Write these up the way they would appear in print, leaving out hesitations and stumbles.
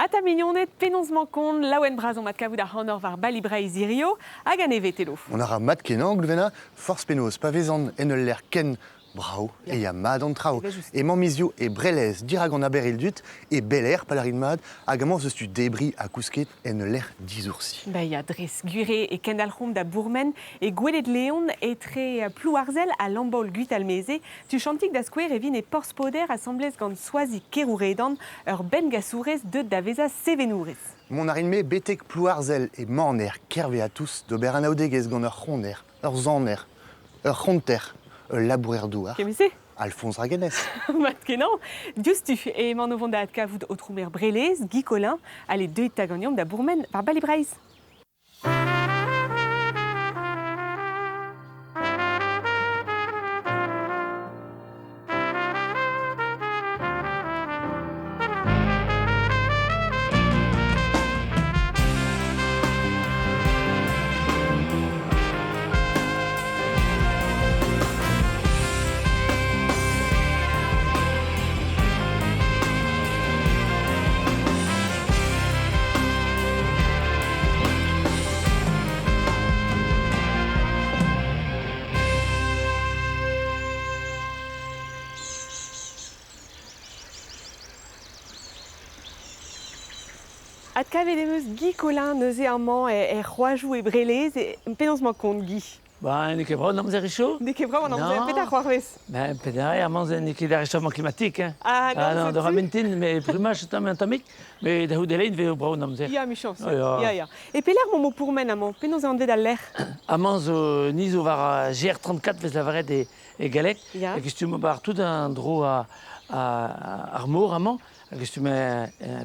Ata mignoned, penaos mañ kont, laouen bras on mat kavout ac'hanoc'h war Bali Breizh hirio hag a nevez Telo. On a ra mat kenañ, Goulvena, forzh penaos pa vezan en ul lec'h ken brav e ya mat an traoù. Evel-just. Emañ mizioù e Brelez dirak an Aber-Ildut, e Bel-Air pa lârin mat, hag amañ 'z eus tu debriñ ha kousket en ul lec'h disoursi. Ben ya, dres gwir e kendalc'homp da bourmen e Goueled-Leon etre Plouarzel ha Lambaol-Gwitalmeze. Tuchantik da skouer e vin e Porspoder asambles gant Soazig Kerouredan, ur benngasourez deuet da vezañ sevenourez. Mont a rin-me betek Plouarzel e maner Kerveatous d'ober anaoudegezh gant ur c'hroner, ur saner, ur c'honter, ul labourer-douar, Kement-se? Alphonse Raguenez. Mat kenañ. Diouzhtu emañ o vont da adkavout aotrou-maer Brelez, Guy Collin, ale deuit 'ta ganeomp da bourmen war Bali Breizh. Adkavet em eus Guy Collin neuze amañ er c'hoajoù e Brelez. Penaos 'mañ kont, Guy? Ba, n'eo ket brav an amzer hiziv? N'eo ket brav an amzer, petra c'hoarvez? Ben, petra amañ n'eo ket ar réchauffement climatique, hein. Ah Ah non, non, setu. da mintin, mais brumaj un tammig, mais da c'houde lein vez brav an amzer. Ya, michañs. Oh, ya. Ya, ya. E pelec'h 'maomp o pourmen amañ? Penaos eo anvet al lec'h? Amañ zo, ni zo war GR34 vez lavaret e galleg. Ya. Hag eus bar tout an dro a, ar mor amañ. Hag eus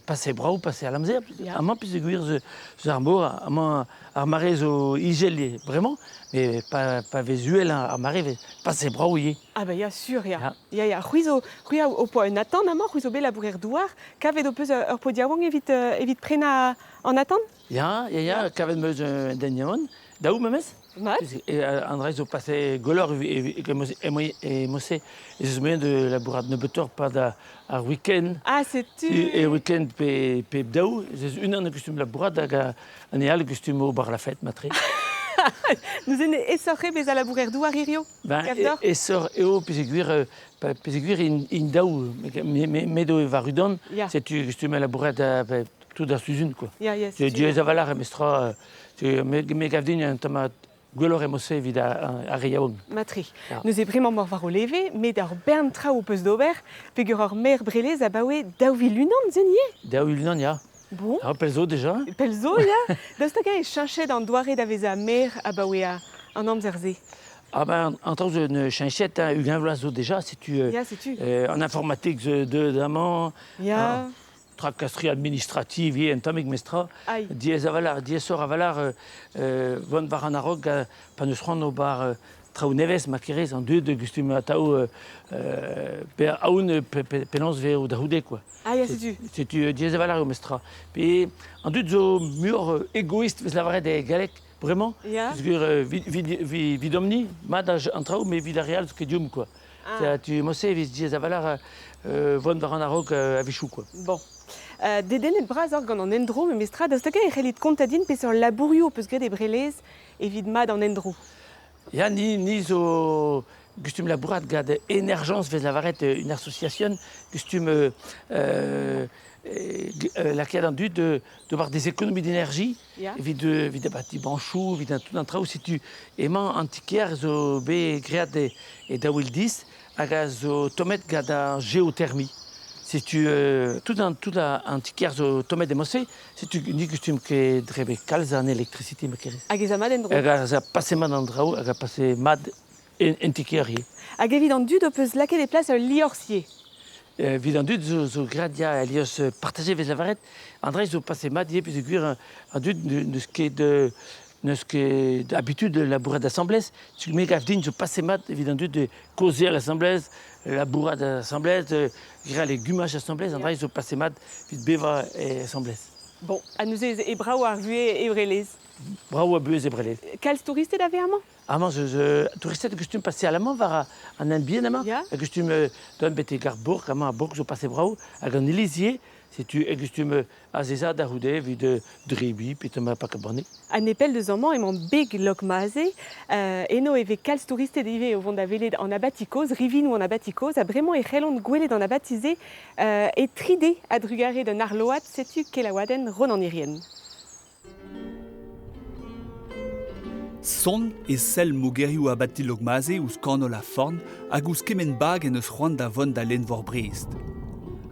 pase brav, pase al amzer. Amañ peogwir zo ar mor, amañ ar mare zo izel bremañ, mais pa vez uhel ar mare vez pase brav ivez. Ah ben ya, sur, ya. Ya, ya, ya. C'hwi zo, c'hwi ho poa un atant amañ, c'hwi zo bet labourer-douar. Kavet ho peus ur pod yaouank evit prenañ an atant? Ya, ya, ya, kavet 'm eus un den yaouank, daou memes. Mat. An dra zo pase gwelloc'h e mose ez eus moaien de labourat nebeutoc'h pad ar week-end. Ah, setu. E week-end pe daou, ez eus unan a gustum labourat hag an all a gustum ober la fête matre. Neuze aesoc'h eo bezañ labourer-douar hirio? Ben, aesoc'h eo peogwir int daou, met eo war unan, setu gustum labourat tout ar sizhun quoi. Ya, ya, setu. Diaes a-walc'h memestra, me gav din un tamm gwelloc'h eo evit ar re yaouank. Matre. Neuze bremañ mor war o leve, met ar bern traoù ho peus d'ober, peogwir ur maer Brelez abaoe 2001, zen ivez? 2001, ya. Bon. Ah, pell zo déjà. Pell zo, ya. Daoust hag-eñ e cheñchet an doare da vezañ maer abaoe an amzer-se? Ah ben, an traoù zo cheñchet, hein, 20 vloaz zo déjà, setu Ya, setu. An informatik zo deuet amañ, Ya. Trakastre administrative ivez un tammig mestra. Aïe. Diaes a-walc'h, diaesoc'h a-walc'h vont war an a-raok pa n'eus c'hoant ober traoù nevez ma kerez an dud gustum atav pe aon penaos 'vezo da c'houde quoi. Ah ya, setu. Setu diaes a-walc'h eo mestra. Pe an dud zo muioc'h egoist vez lavaret e galleg bremañ. Ya. Peogwir 'vidomp-ni, mat an traoù, met evit ar re all zo ket deomp quoi. Ah. Tu mosse e vez diaes a-walc'h vont war an a-raok a-wechoù quoi. Bon. Dedennet bras oc'h gant an endro memestra, daoust hag-eñ e c'hellit kontañ din peseurt labourioù ho peus graet e Brelez evit mat an endro? Ya, ni zo gustum labourat gant Énergence vez lavaret une association gustum lakaat an dud d'ober des économies d'énergie evit abati banchoù, evit tout an traoù. Setu emañ an ti-kêr zo bet graet e 2010 hag a zo tommet gant ar géothermie. Setu tout an ti-kêr zo tommet e mod-se. Setu ni gustum ket dre bet kalz an électricité ma kerez. Hag ez a mat en-dro? Hag a pase mat an draoù, hag a pase mat en ti-kêr ivez. Hag evit an dud ho peus lakaet e plas ul liorzhier? Evit an dud zo graet ya alies partager vez lavaret. An dra zo pase mat ivez peogwir an dud n'eus ket habitude de labourat asambles. Me gav din zo pase mat evit an dud de kaozeal asambles, labourat asambles, graet legumaj asambles. An dra zo pase mat evit bevañ asambles. Bon, ha neuze e brav ar vuhez e Brelez? Brav ar buhez e Brelez. Kalz touristed a vez amañ? Amañ zo touristed gustum pase amañ war an hent bihan amañ. Ya. Gustum dont betek ar bourk, amañ ar bourk zo pase brav, hag an iliz ivez. Setu e gustum azeza da c'houde evit drebi pe ma pak banne. Ha nepell deus amañ emañ beg Lokmaze. Eno e vez kalz touristed ivez o vont da welet an abati kozh, rivinoù an abati kozh, ha bremañ e c'hellont gwelet an abati-se e 3D a-drugarez d'un arload, setu kelaouadenn Ronan Hirrien. Sonn e sell mogerioù abati Lokmaze ouzh kanol ar forn hag ouzh kement bag en deus c'hoant da vont da lenn-vor Brest.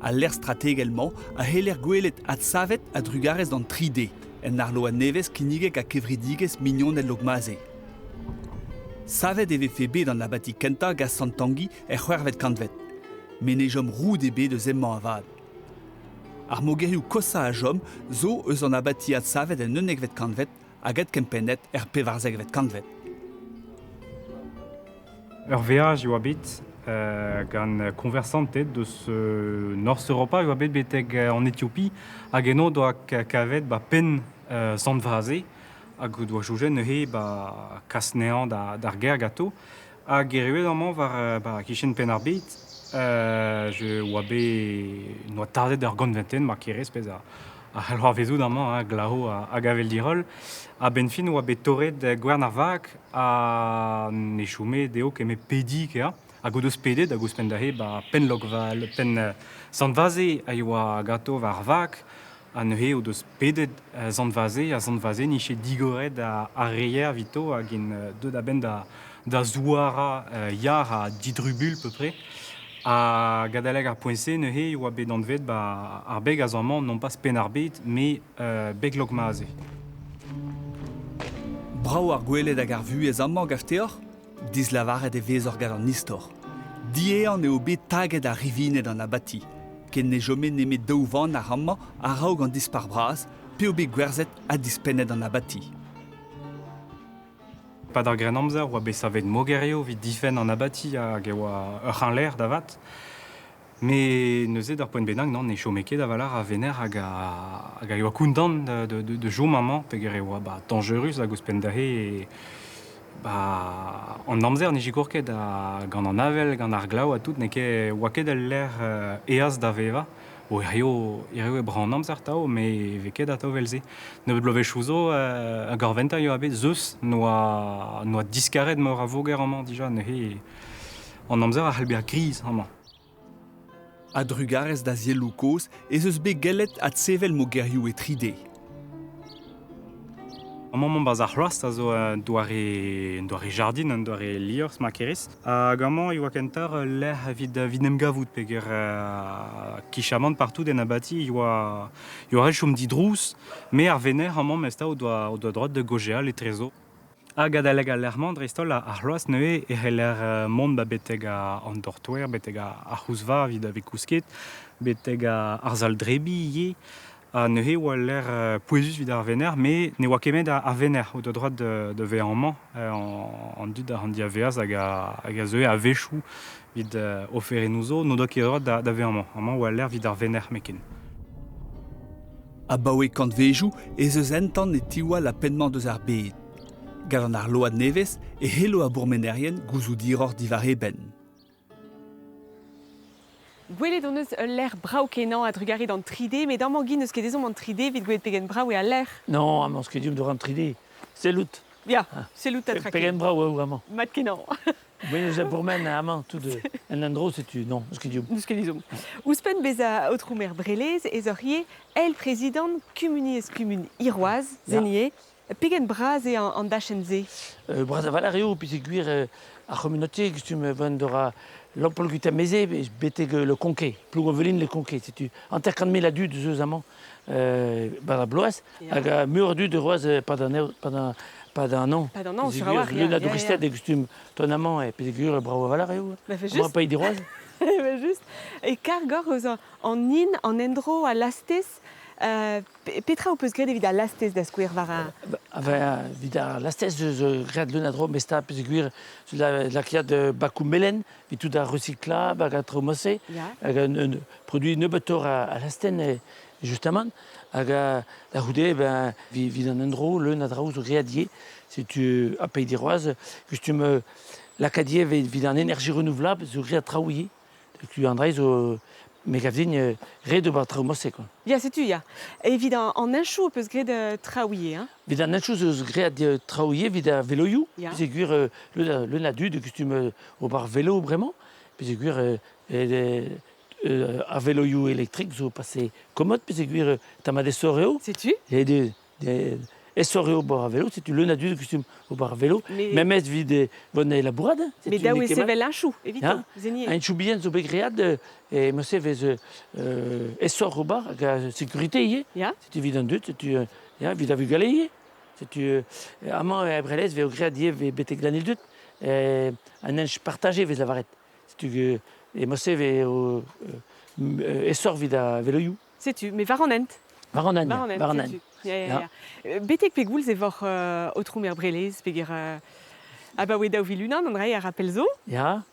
Al lec'h strategel-mañ a c'heller gwelet adsavet a-drugarez d'an 3D en arload nevez kinniget gant kevredigezh Mignoned Lokmaze. Savet e vefe bet an abati kentañ gant Sant Tangi er c'hwec'hvet kantved. Met ne chom roud ebet eus hemañ avat. Ar mogerioù koshañ a chom zo eus an abati adsavet en unnekvet kantved hag adkempennet er pevarzekvet kantved. Ur veaj e oa bet gant koñversanted deus Norzh Europa e oa bet betek an Etiopi hag eno doa kavet ba penn Sant-Vaze hag o doa soñjet neuze ba kas anezhañ d'ar gêr ganto. Hag erruet amañ war ba kichen Penn-ar-Bed je oa bet noa tarzhet ur ganventenn mar kerez pezh a a c'hell c'hoarvezout amañ, hein, glav hag avel diroll. A-benn fin oa bet torret gwern ar vag ha ne chome dezho ket pediñ kea. Hag o deus pedet hag ouzhpenn dezhe ba penn Lokval, penn Sant-Vaze a yoa ganto war ar vag. Ha neuze o deus pedet Sant-Vaze ha Sant-Vaze nije digoret ar reier evito hag int deuet a-benn da zouarañ yar ha didrubuilh peupre. Hag adalek ar poent-se neuze e oa bet anvet ba ar beg a zo amañ non pas Penn-ar-Bed met beg Lokmaze. Brav ar gweled hag ar vuhez amañ gav deoc'h? Dislavaret e vezoc'h gant an istor. Diehan eo bet taget ar rivined an abati, ken ne chome nemet daou vanac'h amañ a-raok an dispac'h bras p'eo bet gwerzhet ha dispennet an abati. Pad ar Grennamzer oa bet savet mogerioù evit difenn an abati hag e oa ur c'hreñlec'h da vat. Met neuze d'ur poent bennak non, ne chome ket a-walc'h a venec'h hag a, hag a yoa kontant da, da, da chom amañ peogwir e oa ba, dañjerus hag ouzhpenn dezhe e, ba, an amzer ne sikour ket ha gant an avel, gant ar glav ha tout, n'eo ket, oa ket ul lec'h aes da vevañ. Bon, hirio, hirio eo brav an amzer 'tav, met e vez ket atav evel-se. Nebeut bloavezhioù zo, hag ar ventañ a yoa bet Zeus n'oa n'oa diskaret meur a voger amañ dija, neuze an amzer a c'hell bezañ kriz amañ. A-drugarez da zielloù kozh ez eus bet gellet adsevel mogerioù e 3D. Amañ emañ 'barzh ar c'hloastr a zo un doare, un doare jardin, un doare liorzh ma kerez. Hag amañ e oa kentoc'h ul lec'h evit evit en em gavout peogwir kichamant partout en abati e oa e oa ret chom didrouz. Me ar venec'h amañ memes o doa o doa droad da gaozeal etrezo. Hag adalek al lec'h-mañ dreist-holl ar c'hloastr neuze e c'heller mont ba betek an dortoer, betek ar c'houzva evit a vez kousket, betek ar sal-drebiñ ivez. Ha neuze e oa ul lec'h pouezus evit ar venec'h, met ne oa ket met ar venec'h o doa droad da vezañ amañ, an dud an diavaez hag a zeue a-wechoù evit oferennoù zo n'o doa ket droad da vezañ amañ. Amañ e oa ul lec'h evit ar venec'h meken. Abaoe kantvejoù ez eus entan e tiwall ar penn-mañ deus ar bed. Gant an arload nevez e c'hello ar bourmenerien gouzout hiroc'h diwar e benn. Gwelet hon eus ul lec'h brav-kenañ a-drugarez d'an 3D, met amañ Guy n'eus ket ezhomm an 3D evit gwelet pegen brav eo al lec'h. Non, amañ ket ezhomm d'ober an 3D. Sellout. Ya, sellout ha traken. Pegen brav eo amañ. Mat-kenañ. Oui, eus a bourmen amañ, tout en endro, setu, non, n'eus ket ezhomm. N'eus ket ezhomm. Ouzhpenn bezañ aotrou maer Brelez, ez oc'h ivez eil-prezidant kumuniezh-kumun Hirwaz, Zenier. Pegen bras eo an dachenn-se? Bras a-walc'h eo, peogwir ar c'hommunauté kustum vont d'ora Lampol-Gwitalmeze betek Le Conquet, Plougonvelin-Le Conquet. Setu 50 000 a dud eus amañ ba ar bloaz, hag meur a dud roaz pad an pad an hañv. Pad an hañv, sur a-walc'h, Leun a douristed e kustum ton amañ, e peogwir brav a-walc'h eo. Amañ pae diroaz. Just. E karg oc'h eus an hin, an endro, al lastez. Petra ho peus graet evit al lastez da skouer war ar... Evit ar lastez eus graet leun a dro mesta peogwir lakaat bakoù melen evit tout ar recyclab hag ar traoù mod-se hag un produit nebeutoc'h a lastenn justement hag da c'houde ben evit an endro leun a draoù zo graet ivez setu ha peiñ diroaz kustum lakaat ivez evit an énergie renouvelable zo graet traoù ivez. Setu an dra zo Me gav din ret ober traoù mod-se quoi. Ya, setu, ya. Evit an henchoù ho peus graet traoù ivez, hein? Evit an henchoù zo graet traoù ivez evit ar veloioù. Ya. Peogwir leun a dud kustum ober velo bremañ. Peogwir ar veloioù elektrik zo pase komod peogwir tamm aesoc'h eo. Setu. Et aesoc'h eo ober ar velo, setu leun a dud kustum ober ar velo. Memes evit vont labourat. Mais daou e sevel henchoù evito, zenier. Henchoù bihan zo bet graet e ma se vez aesoc'h ober hag a sécurité ivez. Setu evit an dud, setu ya, evit ar vugale ivez. Setu amañ e Brelez vez graet ivez betek Lanildud an hench partagé vez lavaret. Setu e ma se vez aesoc'h evit ar veloioù. Setu, mais war an hent. War an hent, War an hent, war an hent. setu. Ya, ya, ya. Betek pegoulz e voc'h aotrou maer Brelez, peger abaoe 2001, an dra-se a rappel zo. Ya.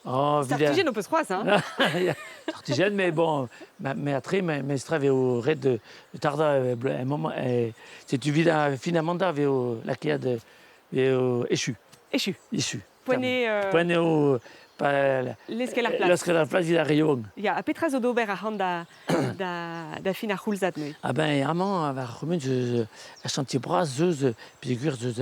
Oh, Startijenn ho peus c'hoazh, hein? Startijenn, mais bon, mais après, mais tra eo ret de tardañ un moment, setu evit ar fin ar mandat eo lakaet eo echu. Echu. Echu. Poent eo... Poent eo Leskel ar plas. Leskel ar plas evit ar re yaouank. Ya, ha petra zo d'ober ac'hann da, da, da fin ar c'houlzad neuze? Ah ben, amañ, war ar c'homun, zeus ar chantier bras zeus, peogwir zeus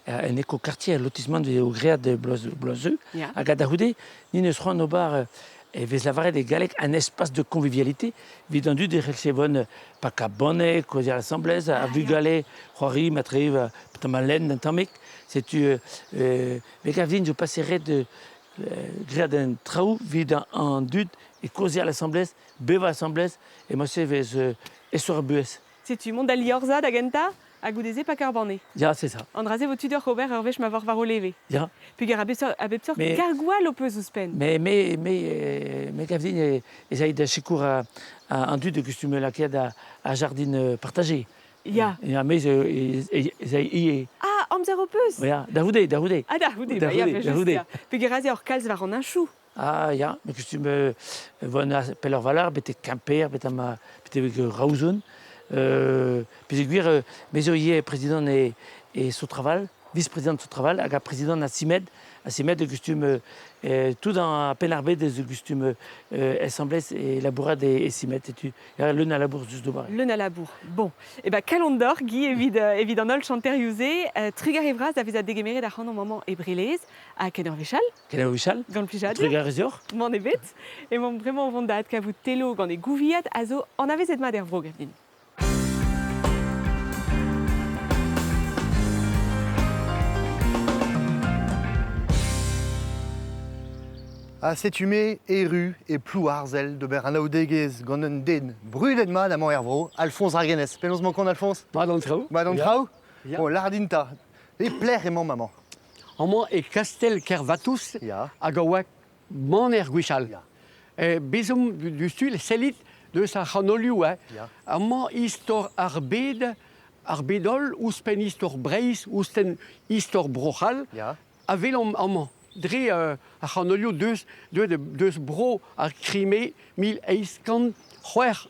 un éco-quartier, un lotissement eo graet bloaz, bloaz Ya. Hag da c'houde, ni neus c'hoant ober e vez lavaret e galleg un espace de convivialité evit an dud e c'hellse vont pakañ bonne, kaozeal asambles, ar vugale, c'hoari, matre, petra lenn un tammig. Setu, me gav din zo pase ret graet an traoù evit an dud e kaozeal asambles, bevañ asambles, e ma-se vez aesoc'h ar buhez. Setu mont da liorzhañ da gentañ ha goude-se pakañ ar banne. Ya, c'est ça. An dra-se vo tu deoc'h ober ur wech ma voc'h war ho leve. Ya. Peogwir a bep seurt, a bep seurt Mais- kargoù all ho peus ouzhpenn. Mais, me, me, me gav din ez ai da sikour an dud e kustum lakaat a jardin partagé. Ya. Ya, me ez ai ivez. Ah, amzer ho peus? Ya, da c'houde, da c'houde. Ah, da c'houde, Da bah, ya, c'houde, bah, da just, c'houde. ya. Peogwir aze oc'h kalz war an henchoù. Ah ya, me kustum vont a pelloc'h war betek Kemper, betek ma betek Raouzon. Peogwir me zo ivez prezidant e, e Sotraval, vice-président de Sotraval, hag ar prezidant a Simed, a Simed e kustum tout an Penn-ar-Bed eus kustum asambles e labourat e, e Simed, setu ya, leun a labour just d'ober. Leun a labour. Bon, e ben kalon d'or, Guy, evit, evit an holl chanterioù-se, trugarez vras da vezañ degemeret ac'hanomp amañ e Brelez, ha ken ur wech all. Ken ur wech all. Gant plijadur. Trugarez deoc'h. Mann ebet. Emaomp bremañ o vont da adkavout Telo gant e gouviad a zo anavezet mat er vro, gav din. Ha setu me erru e Plouarzel d'ober anaoudegezh gant un den brudet mat amañ er vro, Alphonse Raguenez. Penaos emañ kont, Alphonse? Mat an traoù. Mat an Ya. traoù? Ya. Bon, lâr din 'ta. E pelec'h emañ maman? Amañ e kastell Kervatous Ya. hag a oa maner gwechall. Ya. Bezomp diouzhtu sellit deus ar c'hanolioù. Hein. Ya. Amañ istor ar bed, ar bed-holl, ouzhpenn istor Breizh, ouzhpenn istor Bro-C'hall, Ya. a welomp amañ. Dre ar c'hanolioù deus, deus, deus bro ar Crimée 1856.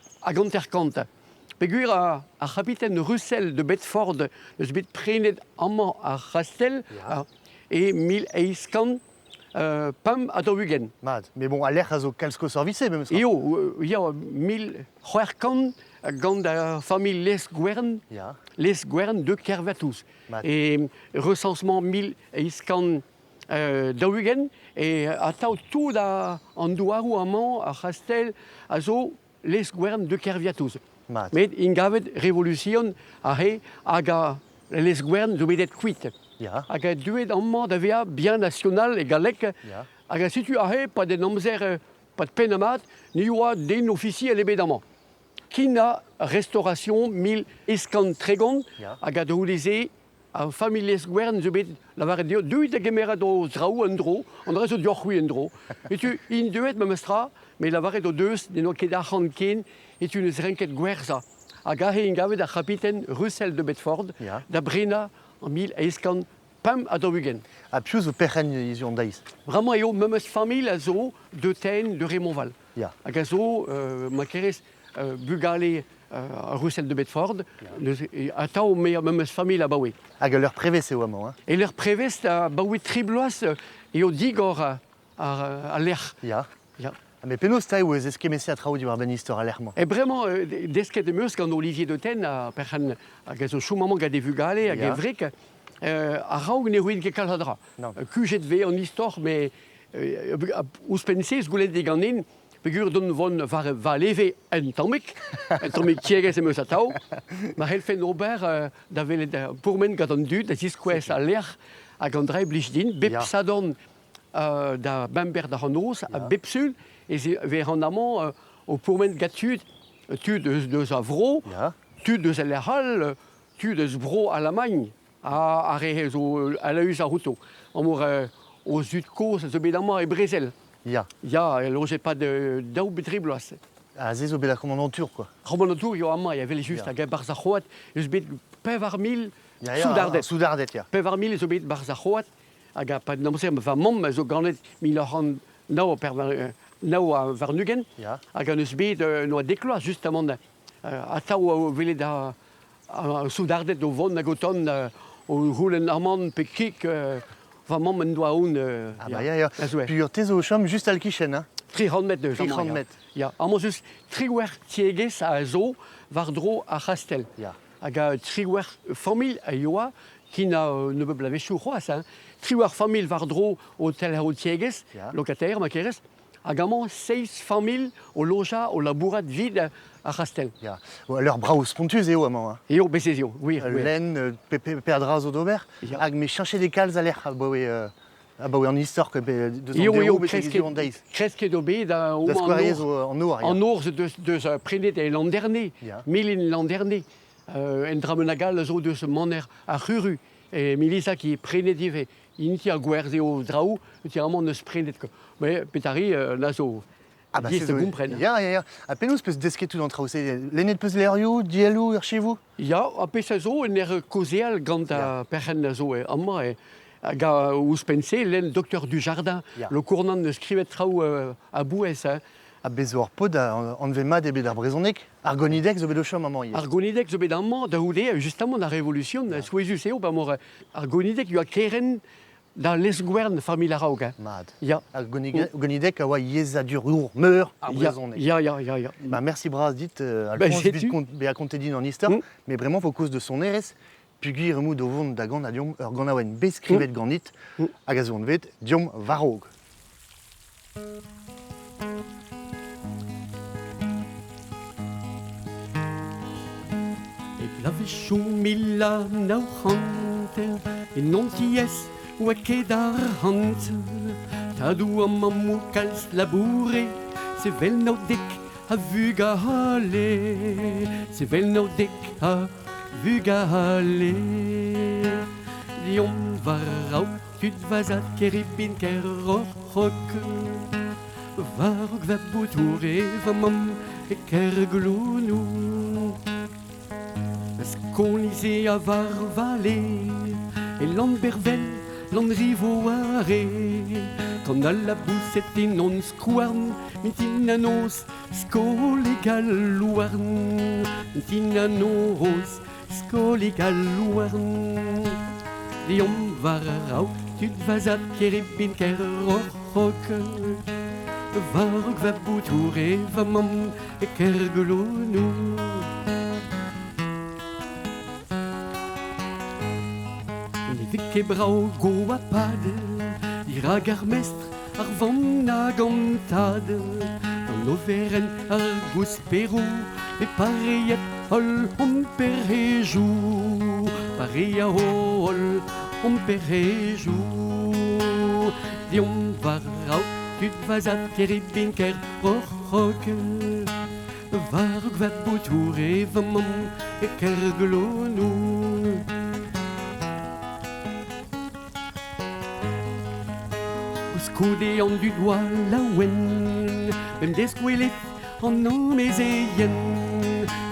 Peogwir ar c'habiten Russell de Bedford eus bet prenet amañ ar c'hastell Ya. e 1845. Mat. Mais bon, al lec'h a zo kalz koshoc'h memes tra. Eo, ya, 1600 gant ar familh Lesguern, Ya. Lesguern de Kervatous. Mat. E recensement 1840 e atav tout an douaroù amañ, ar c'hastell a zo Lesguern de Kerviatous. Mat. Met ingavet revolution aze hag a Lesguern zo bet kuit. Ya. Hag a deuet amañ da vezañ bien national e galleg. Ya. Hag a setu aze, pad en amzer, pad penn amat, ni oa den ofisiel ebet amañ. Kin a restauration 1830 Ya. hag a daouleze ar familh Lesguern zo bet lavaret dezho deuit da gemeret o zraoù en dro, an dra zo deoc'h c'hwi en dro. Etu int deuet memes tra, met lavaret o deus ne oa ket arc'hant ken, etu neus renket gwerzhañ. Hag aze int gavet ar c'habiten Russell de Bedford Ya. da brenañ en 1845. Ha piv zo perc'henn hiziv an deiz? Vraiment eo memes familh a zo de Taine de Raymondval. Ya. Hag a zo, ma kerez, bugale Russell de Bedford, neus, e, atav me memes familh abaoe. Hag ul lec'h prevez eo amañ, hein? E lec'h prevez abaoe tri bloaz eo digor ar lec'h. Ya. Ya. Mais penaos 'ta eo ez eskemese a traoù diwar-benn istor al lec'h-mañ? E bremañ, desket em eus gant Olivier de Ten, a perc'henn hag a zo chom amañ gant e vugale hag e wreg, a-raok ne roin ket kalz a dra. Kuzhet 'vez an istor, met ouzhpenn-se ez goulenn diganin peogwir dont vont war va leve un tammig, un tammig tiegezh em eus atav, ma c'hellfen ober da welet pourmen gant an dud, da ziskouez al lec'h hag an dra e blij din. Bep Sadorn da bemper da an noz, ha bep sul ez vez an amañ o pourmen gant tud, tud eus a vro, tud eus al lec'h all, tud eus bro Alamagn, ha ar re zo alaus ar outo. Amour o zud-kozh a zo bet amañ e brezel. Ya. Ya, e lojet pad daou pe dri bloaz. Ah, se zo bet ar c'homandantour, quoi. C'homandantour eo amañ, ya, evel-just, hag e-barzh ar c'hoad eus bet 4000 soudarded. Soudarded, ya. 4000 zo bet 'barzh ar c'hoad, hag a-pad an amzer va mamm a zo ganet 1929, hag an eus bet noa dek vloaz justamant atav o welet ar soudarded o vont hag o tont o c'houlenn amann pe kig. Va mamm en doa aon. Ah bah ya, ya. Puis te zo o chom just al-kichen, hein? 300 metr deus 300 metr. Ya, amañ eus triwec'h tiegezh a zo war-dro ar c'hastell. Ya. Hag a triwec'h familh a yoa, kin a nebeut bloavezhioù c'hoazh, hein. Triwec'h familh war-dro o telc'her o tiegezh, locataire ma kerez, hag amañ seizh familh o lojañ, o labourat 'vit ar c'hastell. Ya. Ur brav spontus eo amañ. Hein. Eo, bez ez eo, oui. Lenn, peadra zo d'ober. Hag me cheñchet e kalz a lec'h abaoe abaoe an istor deus an deroù betek hiziv an deiz. Kresket eo bet Da skouer zo an nor. An nor zo deus prenet e Landerne, milin Landerne. En dra all a zo deus maner ar c'huru. E Milisa ki prenet ivez. Int a gwerzh eo draoù, entièrement neus prenet. Mais petari na zo Ah bah diaes da gompren. Ya, ya, ya. Ha penaos peus desket tout an traoù-se? Lennet peus levrioù, dielloù, archivoù? Ya, ha pezh a zo en ur kaozeal gant ar perc'henn a zo amañ. Hag ouzhpenn-se, lenn Docteur Dujardin, Le Cournant neus skrivet traoù a-bouez. Hein. Ha bez zo ur paotr anvet mat eo bet ar brezhoneg. Ar Gonideg zo bet o chom amañ ivez. Ar Gonideg zo bet amañ da c'houde, justement, ar Revolution. Souezhus eo, pa m'or ar Gonideg yoa kerent da Lesgwern, familh a-raok. Hein. Mat. Ya. Ar Gonideg a oa yezhadurour meur ar brezhoneg. Ya, ya, ya, ya. Bah, merci bras dit, Alphonse, evit bezañ kontet din an istor, mais bremañ vo kaoz de sonerezh, peogwir emaout o vont da ganañ deomp ur ganaouenn bet skrivet ganit hag a zo anvet Deomp war-raok. E bloavezhioù 1900 en hon tiez oa ket arc'hant. Tadoù ha mammoù kalz laboure, sevel nao dek a vugale, sevel nao dek a vugale. Deomp war-raok tud va zad Keribin Kerroc'h War va boutoure va mamm e Kerglounou. Skonize a war vale e Lambervel, Lanrivoare. Gant al laboused en hon skouarn, mintin ha noz, skolig al louarn. Mintin ha noz, skolig al louarn. Deomp war raok tud va zad Keribin Kerroc'h War va boutoure va mamm e Kerglounou. Ne vez ket brav goapad dirak ar mestr, ar vamm hag an tad. An overenn ar gousperoù e pareet holl hon perejoù. Pareañ holl hon perejoù. Deomp war-raok tud va zad Keribin Kerroc'h War va boutoure va mamm e Kerglounou. Koulskoude an dud oa laouen, bemdez gwelet an amezeien.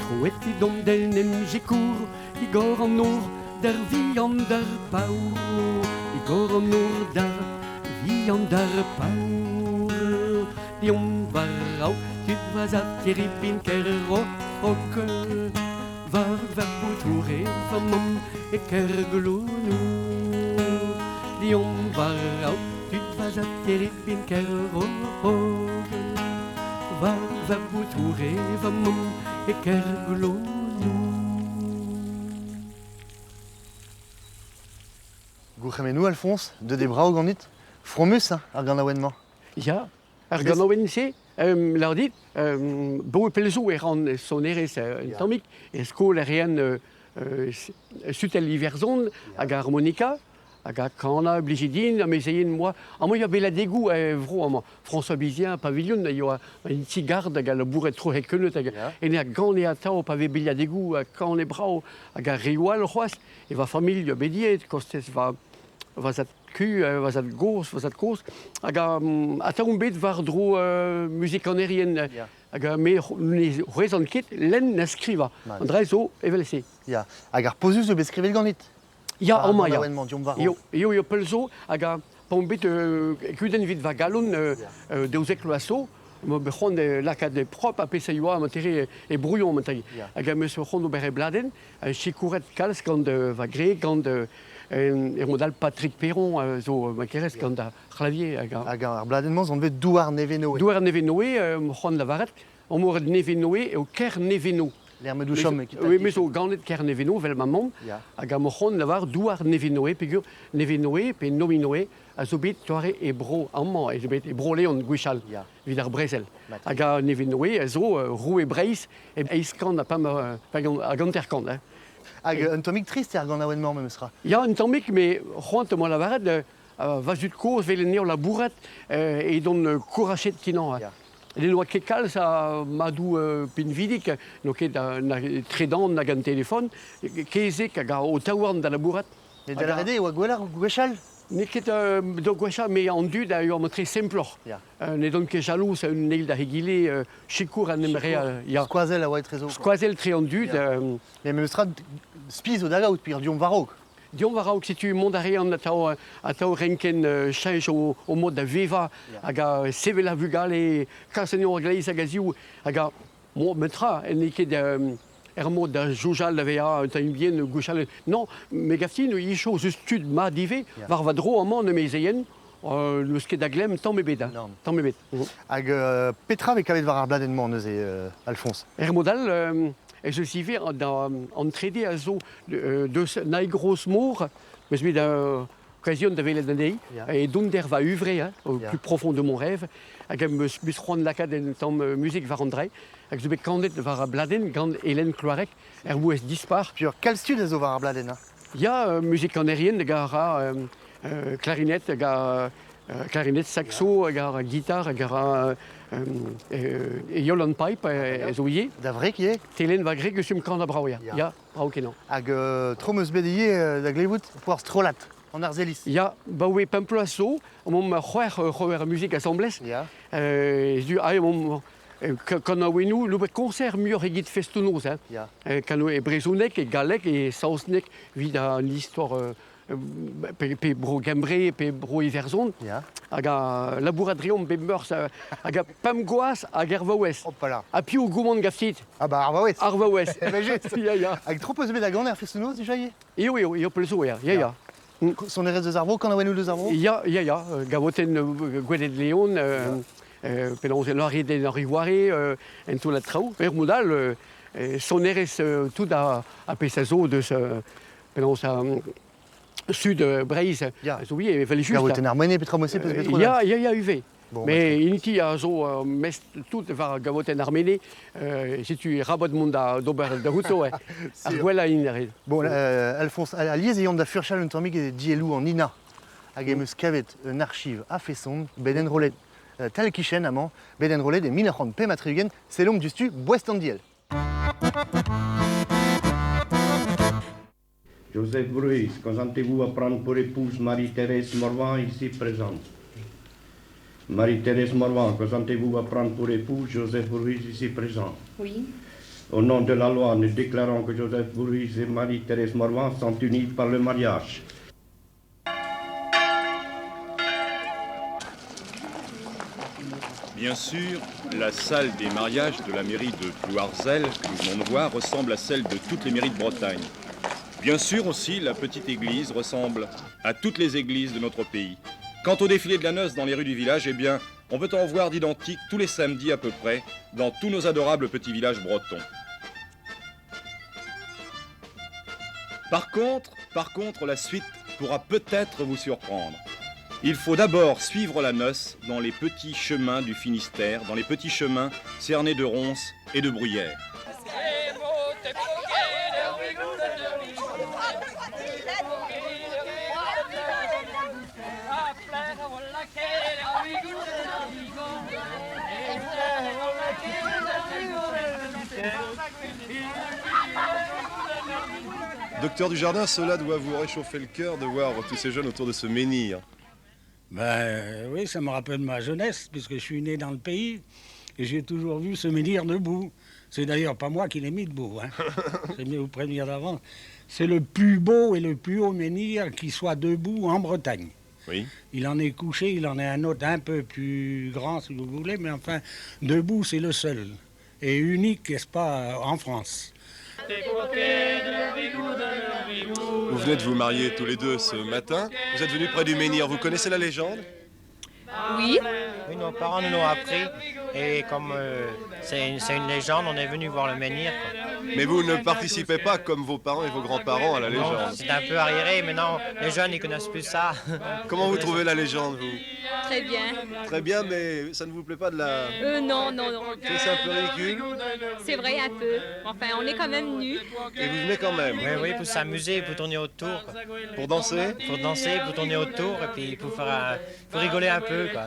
Troet edont d'en em sikour, digor an nor d'ar vihan d'ar paour. Digor an nor d'ar vihan d'ar paour. Deomp war-raok tud va zad Keribin Kerroc'h War va boutoure va mamm e Kerglounou. Deomp war-raok tud va zad Keribin Kerroc'h va boutoure va mamm e Kerglonou. Gourc'hemennoù, Alphonse, deut eo brav ganit. Fromus, hein, ar ganaouenn-mañ. Ya, ar ganaouenn-se, lâr dit, bo pell zo e ran sonerezh un tammig, e skol e rean sutel Iwerzhon hag harmonika, hag a kanañ blije din, amezeien 'moa. Amañ ya beladegoù e vro amañ. François Bizien, Pavillon, a yoa un ti-gard hag a labourait tro hekeuneut hag en a gane atav pa vez beliadegoù ha kane brav hag ar reoù all c'hoazh. E va familh bediet, kostez va va zad-ku, va zad-gozh, va zad-kozh. Hag atav on bet war-dro muzikanerien hag me ne c'hwezan ket lenn na skrivañ. An dra zo evel-se. Ya, hag ar pozus zo bet skrivet ganit? Ya, amañ, ya. Eo, eo, eo pell zo, hag pa on bet kudenn evit va galon 12 vloaz zo, ma bet c'hoant lakaat propr ha pezh a yoa amañ e brouillon amañ. Hag am eus c'hoant ober e bladenn, sikouret kalz gant va gwreg, gant e mod all Patrick Perron zo ma kerez gant ar c'hlavier. Hag, hag ar bladenn-mañ zo anvet Douar Nevenoe. Douar Nevenoe, c'hoant lavaret, Omor Nevenoe eo Kerneveno. Lec'h chom Oui, me zo ganet Kerneveno, vel ma mamm, hag am c'hoant lavar douar Nevenoe, peogwir Nevenoe pe Nominoe a zo bet toare e bro amañ, e zo bet e Bro-Leon gwechall, evit ar brezel. Hag a Nevenoe a zo roue Breizh e eizh kant ha pemp hag hanter-kant. Hein. Hag un tammig trist eo ar ganaouenn-mañ memes tra. Ya, un tammig, mais c'hoant am boa lavaret, va zud-kozh 'vel en eo labourat edon kourachet kenañ. Ne oa ket kalz a madoù pinvidik, n'o ket na tredan nag an telefon, kezeg hag o taouarn da labourat. Met da lâret eo e oa gwelloc'h gwechall? N'eo ket d'o gwechall, met an dud a oa tre semploc'h. Ne ket jalouz un eil da egile, sikour en em rea. Ya. Skoazell a oa etrezo. Skoazell tre an dud. Met memes tra, spi zo da gaout, peogwir deomp war-raok. Deomp war-raok, setu mont a rean atav, atav renken cheñch o mod da vevañ hag a sevel ar vugale, kas anezho a-gleiz hag a-ziv, hag a bon, tra, n'eo ket er mod da soñjal da vezañ un tamm bihan gwechall. Non, me gav din eo eus tud mat ivez, war va dro amañ amezeien, n'eus ket da glemm tamm ebet. Hein, tamm ebet. Hag petra vez kavet war ar bladenn-mañ neuze, Alphonse? Er mod all, ez eus ivez an trede a zo deus Naig Rozmor, meus bet occasion da welet anezhi, e donder va uvre, hein, au plus profond de mon rêve, hag em eus bet c'hoant lakaat un tamm muzik war an dre, hag zo bet kanet war ar bladenn gant Hélène Cloarec, er mouezh dispar. Pur kalz tud a zo war ar bladenn, hein? Ya, muzik kanerien hag a ra clarinette, hag a clarinette, saxo, hag a ra gitar, hag a ra e Yolan Pipe, zo ivez. Da wreg ivez? Telenn va greg eus um kan a brav, ya. Ya, brav kenañ. Hag tro 'm eus bet ivez da glevout poar strollad an Arzelis. Ya, baoe pemp bloaz zo, omp c'hwec'h c'hwec'h muzik asambles. Ya. Du ah, omp kanaouennoù, lo bet concert muioc'h eget festoù-noz. Hein. Ya. Kano e brezhoneg, e galleg, e saozneg, evit an istor pe, pe bro Gembre, pe bro Iwerzhon. Ya. Hag a labourat reomp bep meurzh hag a pemp gwaz hag er vaouez. Hopala. Ha piv goumont gaftit? Ah bah ar vaouez. Ar vaouez. Eh juste. Ya, ya. Hag tro peus bet da gant er festoù-noz dija ivez? Eo, eo, eo pell zo, ya, ya, ya. Sonerezh deus ar vro, kanaouennoù deus ar vro? Ya, ya, ya. Gavotenn Gwened Leon, penaos lâret en Rivoire, en toullad traoù. Er mod all, sonerezh tout a pezh a zo deus penaos sud Breizh. Ya. Zo oui, evel just. Gavotenn ar Moine, petra mosse peus bet tro Ya, ya, ya, ivez. Bon, Mais inti a zo mest tout war gavotenn ar Mene, setu rabat mont da d'ober da outo, ar gwellañ int a Bon, Alphonse, alies e da furchal un tammig e dielloù an INA, hag em eus kavet un archiv a-feson, bet enrollet tal kichen amañ, bet enrollet e 1965, sellomp diouzhtu boest an diell. Joseph Bruis, consentez-vous à prendre pour épouse Marie-Thérèse Morvan, ici présente? Marie-Thérèse Morvan, consentez-vous à prendre pour épouse Joseph Bruis, ici présent? Oui. Au nom de la loi, nous déclarons que Joseph Bruis et Marie-Thérèse Morvan sont unis par le mariage. Bien sûr, la salle des mariages de la mairie de Plouarzel, que nous venons de voir, ressemble à celle de toutes les mairies de Bretagne. Bien sûr aussi, la petite église ressemble à toutes les églises de notre pays. Quant au défilé de la noce dans les rues du village, eh bien, On peut en voir d'identiques tous les samedis à peu près dans tous nos adorables petits villages bretons. Par contre, par contre, la suite pourra peut-être vous surprendre. Il faut d'abord suivre la noce dans les petits chemins du Finistère, dans les petits chemins cernés de ronces et de bruyères. Docteur Dujardin, cela doit vous réchauffer le cœur de voir tous ces jeunes autour de ce menhir. Ben oui, ça me rappelle ma jeunesse, puisque je suis né dans le pays et j'ai toujours vu ce menhir debout. C'est d'ailleurs pas moi qui l'ai mis debout, hein. C'est mieux vous prévenir d'avance. C'est le plus beau et le plus haut menhir qui soit debout en Bretagne. Oui. Il en est couché, il en est un autre un peu plus grand, si vous voulez, mais enfin, debout, c'est le seul. Et unique, n'est-ce pas, en France. Vous venez de vous marier tous les deux ce matin. Vous êtes venus près du menhir. Vous connaissez la légende ? Oui. Oui, nos parents nous l'ont appris. Et comme c'est une légende, on est venu voir le menhir, quoi. Mais vous ne participez pas comme vos parents et vos grands-parents à la Non, légende. c'est un peu arriéré. Maintenant, les jeunes, ils connaissent plus ça. Comment vous trouvez la légende, vous ? Très bien. Très bien, mais ça ne vous plaît pas de la... Non, non, non. C'est un peu ridicule. C'est vrai, un peu. Enfin, on est quand même nus. Et vous venez quand même. Oui, oui, pour s'amuser, pour tourner autour, quoi. Pour danser ? Pour danser, pour tourner autour et puis pour rigoler un peu, quoi.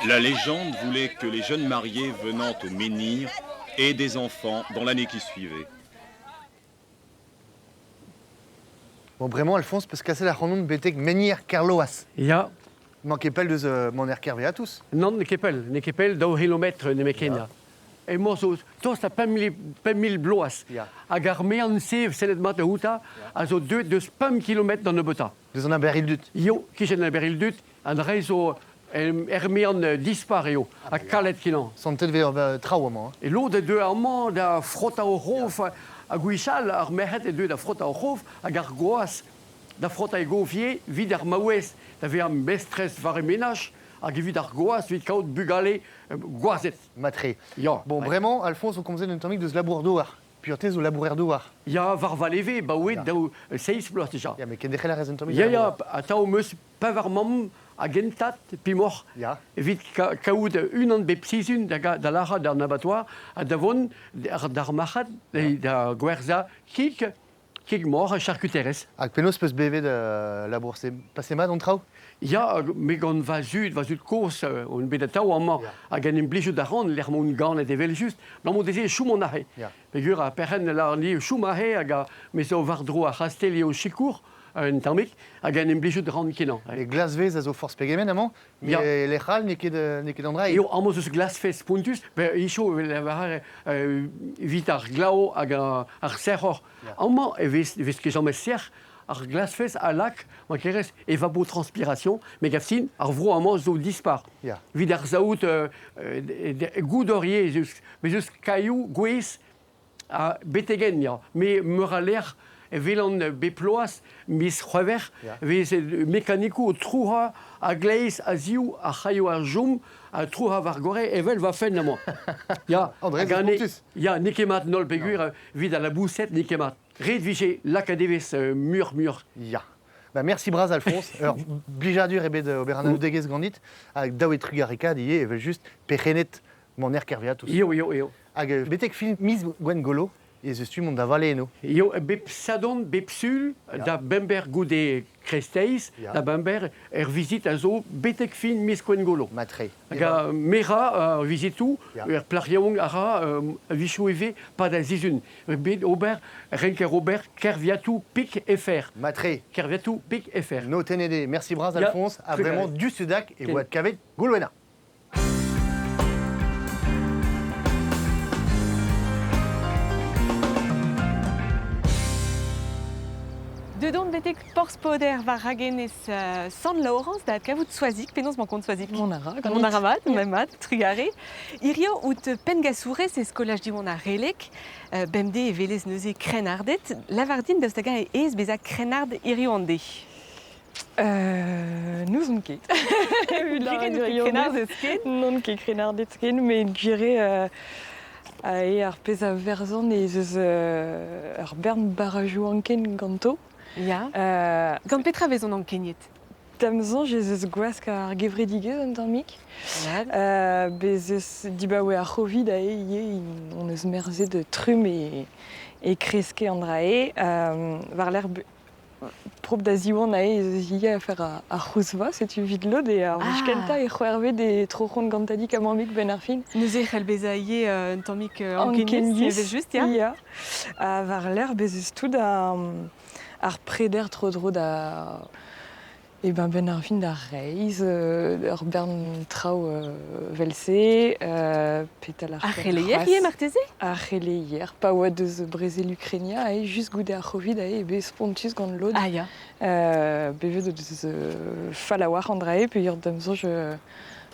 La légende voulait que les jeunes mariés venant au menhir aient des enfants dans l'année qui suivait. Bon, vraiment, Alphonse, parce que c'est la rencontre betek menhir Kerloas. Ya. Manquait pas de mon air Kervé à tous. Non, ne kepel, ne kepel daou kilometr ne mekenia. E mo zo tost a 5 000 bloaz. Hag ar mean se sellet mat outa, a zo deuet deus 5 kilometr d'an nebeuta. Deus an aberil dut. Yo, kichen an aberil dut, an re zo er mean dispar eo, a kalet kinan. Santet ve ur traoù amañ. E lod e deu amañ da frota o c'hof, a gwichal ar merc'hed e deu da frota o c'hof, hag ar goaz da frota e govie, vid ar maouez, da ve am mestrez war e menaj, hag evit ar goaz, evit kaout bugale goazet. Matre. Ya. Bon, vraiment, Alphonse, on komzet un tammig deus labour douar. Puertez zo labourer douar. Ya, war valeve, ba oe, daou seiz bloaz dija. Ya, mais kenderc'hel a rez un tammig Ya, da ya, labourer. atao meus pevar mamm a gentat, pimoc'h. Ya. Evit kaout unan bep sizun da lara d'an abattoir, ha da vont d'ar marc'had, da gwerza kig mor a charcuterez. Hag penaos peus bevet labour, se passe mat an traoù ? Ya, me gant va zud kozh, on bet atav amañ, hag en em blijout da ran, lec'h m'on ganet evel just, blam on deze choum an ahe. Peogwir a perc'henn lar ni choum ahe, hag a me zo war-dro ar c'hastell eo sikour, un tammig, hag en em blijout ran kenañ. E glasvez a zo forzh pegement amañ, Ya. mais lec'h all n'eo ket an dra. Eo, amañ zo glasvez pontus, pe icho evel lavar, evit ar glao hag ar serc'hor. Amañ e vez ket james serc'h, ar glasvez a lak, ma kerez, évapotranspiration, me gafsin, ar vro amañ zo dispar. Ya. Evit ar saout goudorier, mais eus kaioù, gwez, a betegen, ya. Me meur a lec'h, e velan beploaz, mis c'hwever, Ya. vez mekanikoù o trouha a gleiz, a ziou, a c'haio ar joum, a trouha war gore, evel va fenn amañ. Ya, André, hag an e- spontus. Ya, n'eo ket mat nol peogwir, evit a labouset, n'eo ket mat. Ret vije lakadevez mur, mur. Ya. Ba, merci bras, Alphonse. Ur blijadur ebet ober an anaoudegezh ganit, hag daou e trugarekaat ivez, evel just perc'hennet maner Kerveatouz. Eo, eo, eo. Hag betek fin miz Gwengolo, ez eus tu mont da vale eno. Eo, bep sadon, bep sul, da bember goude kresteiz, da bember er vizit a zo betek fin miz Gwengolo. Matre. Hag a mera vizitou, er plac'h yaouank a ra, vichou eve, pa da zizun. Bet ober, renker ober, Kerviatou pik FR. Matre. Kerviatou pik FR. No tenede. Merci bras, Ya, Alphonse. A trugarez. vraiment du Sudac et Ken. voit kavet Goulwena. Dedon betek Porspoder war ragenez Sant Laurence da kavout Soazic, penaos man kont Soazic. Mon ara, Mon ganit. ara mat, ma mat, trugare. Irio out pengasourez e skolaj diwan ar relek, bemde e velez neuze krennardet, lavardin daoust hag-eñ e ez beza krennard hirio an de. N'ouzon ket. Evit Gwir n'out ket krennardez ken? N'on ket krennardez ken, met gwir eo eo ar pezh a verzan ez eus ur bern barrajoù anken ganto. Ya. Gant petra 'vezont ankeniet? Da'm soñj ez eus gwask ar gevredigezh un tammig. Bez' eus dibaoe ar C'hovid aze ivez hon eus merzet trumm e kreske an dra-se. War-lerc'h prop da ziwan aze ez eus ivez afer ar c'houzva, setu evit lod eo ar wech kentañ e c'hwerved e troc'hont gantadig ha mammig 'benn ar fin. Neuze e c'hell bezañ ivez un tammig ankenius, evel-just, ya. Ya. Ha war-lerc'h bez' eus tout ar preder tro-dro da Eh ben 'benn ar fin d'ar reizh, ur bern traoù 'vel-se, petal ar Ar c'heleier ivez marteze? Ar c'heleier, pa oa deus brezel Ukrainia eo just goude ar C'hovid eo bet spontus gant lod. Ah ya. Bevet o deus fall a-walc'h an dra-se peogwir da'm soñj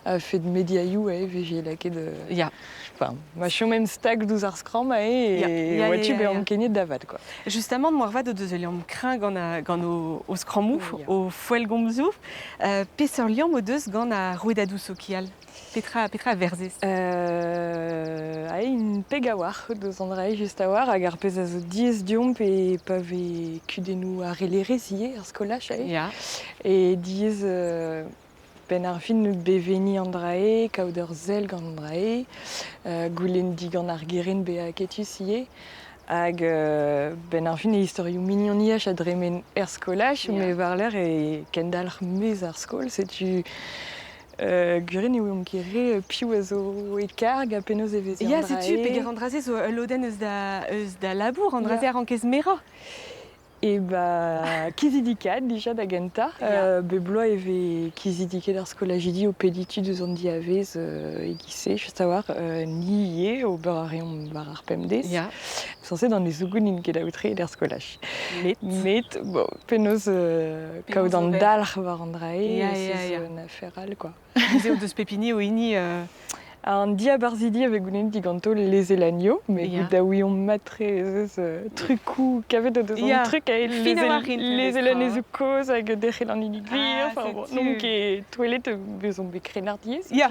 a-fet mediaioù eo vije lakaet Ya. Enfin, ma chomemp stag douzh ar skramm aze e oa tu bezañ ankeniet da vat quoi. Justement, moarvat o deus ul liamm kreñv gant, gant o, skrammoù, o foellgomzoù. Peseurt liamm o deus gant ar rouedadoù sokial? Petra, petra a verzez? Aze int peg a-walc'h deus an dra just a-walc'h hag ar pezh a zo diaes deomp e pa vez kudennoù harellerezh ivez er skolaj aze. Ya. E diaes Benn ar fin bevenniñ an dra-se, kaout ur sell gant an dra-se, goulenn digant ar gerent bezañ aketus ivez. Hag benn ar fin e istorioù mignoniaj a dremen er skolaj, met war-lerc'h e kendalc'h maez ar skol. Setu gwir ne ouiomp ket re piv a zo e karg ha penaos e veze an Ya, setu peger an dra-se zo ul lodenn eus da, eus da labour, an dra-se a rankez merañ. E ba kizidikaat dija da gentañ. Bep bloaz e vez kizidiket ar skolajidi o pediñ tud eus an diavez e-giz-se, just a-walc'h. Ni ivez, ober a reomp war ar pemdez. Sañset an ezougoù n'int ket aotreet er skolaj. Met bon, penaos kaout an dalc'h war an dra-se, c'est un affaire all quoi. Neuze o deus pep hini o hini An diabarzhidi a vez goulennet diganto lezel anezho, met yeah. da ouiomp mat-tre ez eus trukoù kavet o deus an truc a lezel anezho kozh hag derc'hel an hini gwir. Enfin, bon, n'omp ket touellet, bezomp bet krennardiez. Ya,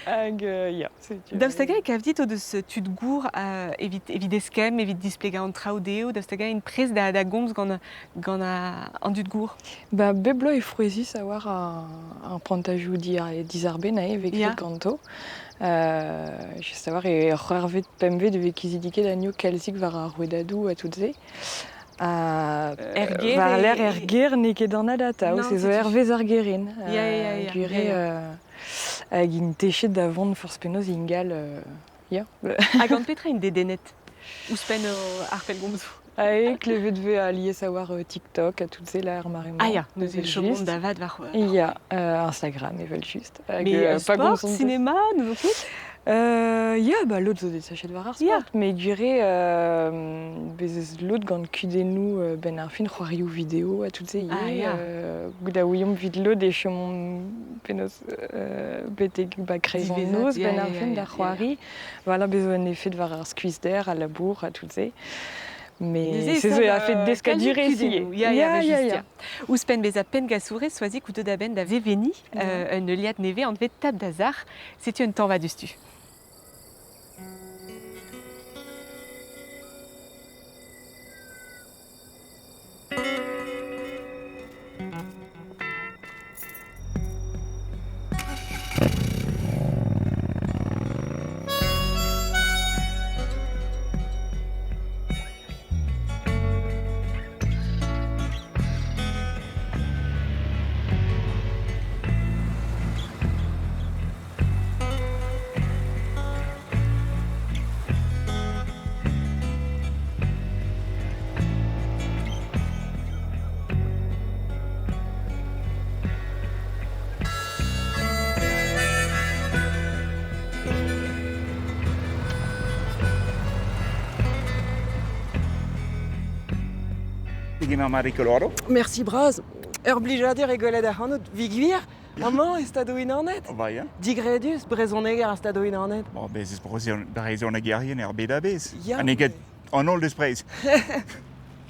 Hag ya, setu. Daoust hag-eñ e kav dit o deus tud gour evit, evit eskemm, evit displegañ an traoù dezho, daoust hag-eñ int prest da, da gomz gant, gant an dud gour? Ba, bep bloaz eo frouezhus a-walc'h ar prantajoù dizarbenn e vez graet ganto. Just a-walc'h eo c'hwec'hvet, pempvet e vez kizidiket anezho kalzik war ar rouedadoù ha tout-se. Er gêr War-lerc'h er gêr n'eo ket anat atav, se zo hervez ar gerin. Ya, ya, ya. Gwir eo hag int techet da vont forzh penaos ingal. Ya. Ha gant petra int dedennet? Ouzhpenn ar pellgomzoù. Ah, klevet 'vez alies a war TikTok ha tout se là er mare-mañ. Ah ya, neuze chomont da vat war... Ya, Instagram evel-just. Hag, Mais sport, cinéma, n'ouzon ket? Ya, bah lod zo desachet war ar sport, met gwir eo bez' eus lod gant kudennoù 'benn ar fin c'hoarioù vidéo ha tout se ivez. Ah ya. Goût a ouiomp 'vit lod e chomont penaos betek ba kreiz an noz 'benn ar fin da c'hoari. Voilà, bez' zo un efed war ar skuizhder, al labour ha tout se. Mais se zo a-fet deskadurezh ivez. Ya, ya, ya, ya. Ouzhpenn bezañ penngasourez, Soazig out da benn da vevenniñ un heuliad nevez anvet Tap da sac'h. Setu un tañva diouzhtu. Degemer Marie Colorado. Merci bras. Ur blijadur eo gwelet ac'hanout. 'Vit gwir, amañ e Stadoù-Unanet? Ba ya. Digredus, brezhoneger ar Stadoù-Unanet. Bon, bez eus brezhonegerien er bed a-bezh. Ya. Ha n'eo ket an holl deus Breizh.